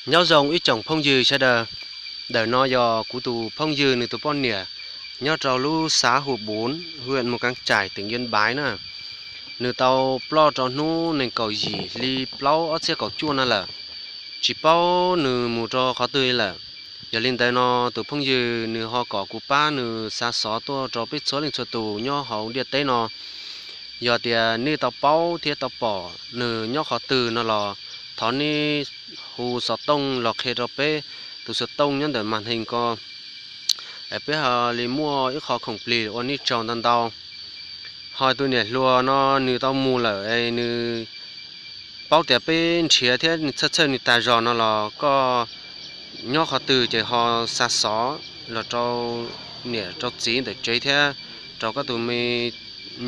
Nyob zoo ib tsoom phooj ywg sawv daws, ntawm no yog kuv tus phooj ywg nws tus poj niam nyob rau lub xav Hu Buv, hwj Mus Kav Tsaim, teem Yaj Npaiv na. Nws tau ploj rau hnub nees nkaum yim hli plaub ob txhiab kaum cuaj no lawm, tsis paub nws mus rau qhov twg lawm. Yog li ntawd no tus phooj ywg nws ho kom kuv pab nws xa xov tuaj rau peb txhua leej txhua tus nyob hauv ntiaj teb no. Yog tias nej tau paub thiab tau pom nws nyob qhov twg no los thov nej hu xov tooj los qhia rau peb tus xov tooj nyob ntawm mas hees ko, es peb ho li muaj ib qho khoom plig ua nej tsaug ntau ntau. Ho tus niam hluas no nws tau mus lawm es nws paub tias peb nrhiav thiab txhawj txhawj nws tas zog no los koj nyob qhov twg ces ho xa xov los rau niam rau txiv ntawm tsev thiab rau koj tus me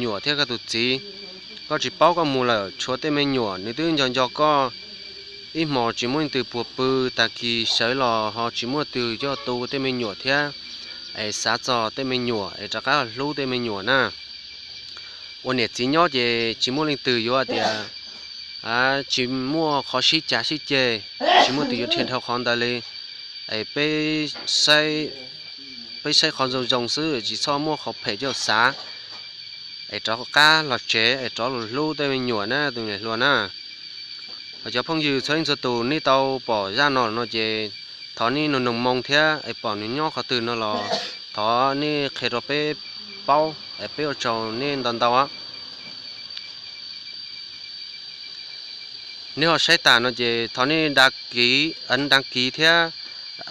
nyuam thiab koj tus txiv. Koj tsis paub koj mus lawm tshuav tej me nyuam nws twb nco nco koj, ib hmos tsis muaj leej twg puas pw, tag kis sawv los ho tsis muaj twg coj tu tej me nyuam thiab, es xav txog tej me nyuam es rov qab hlub tej me nyuam na. Ua niam txiv nyob ces tsis muaj leej twg yuav tias tsis muaj qhov sib cav sib ceg, tsis muaj twg yuav dhia dhau qhov ntawd li. Es peb saib qhov zoo zoo xwb, tsis txhob muaj qhov phem coj xav, es rov qab los tsev es rov los hlub tej me nyuam na tus niam hluas na. Ho cov phooj ywg txhua leej txhua tus nej tau pom zaj no no ces thov nej nug noog moo thiab es pom nws nyob qhov twg no los thov nej qhia rau peb paub es peb ua tsaug nej ntau ntau. Nej ho saib tas no ces thov nej đăng ký thiab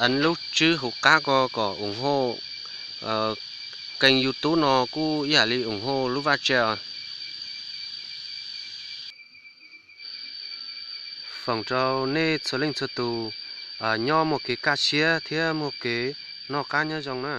ấn lub tswb hauv qab ko kom ủng hộ kênh YouTube no kuj ib yam li ủng hộ lub vaj tse. Foom rau nej txhua leej txhua tus nyob muaj kev kaj siab thiab muaj kev noj qab nyob zoo na.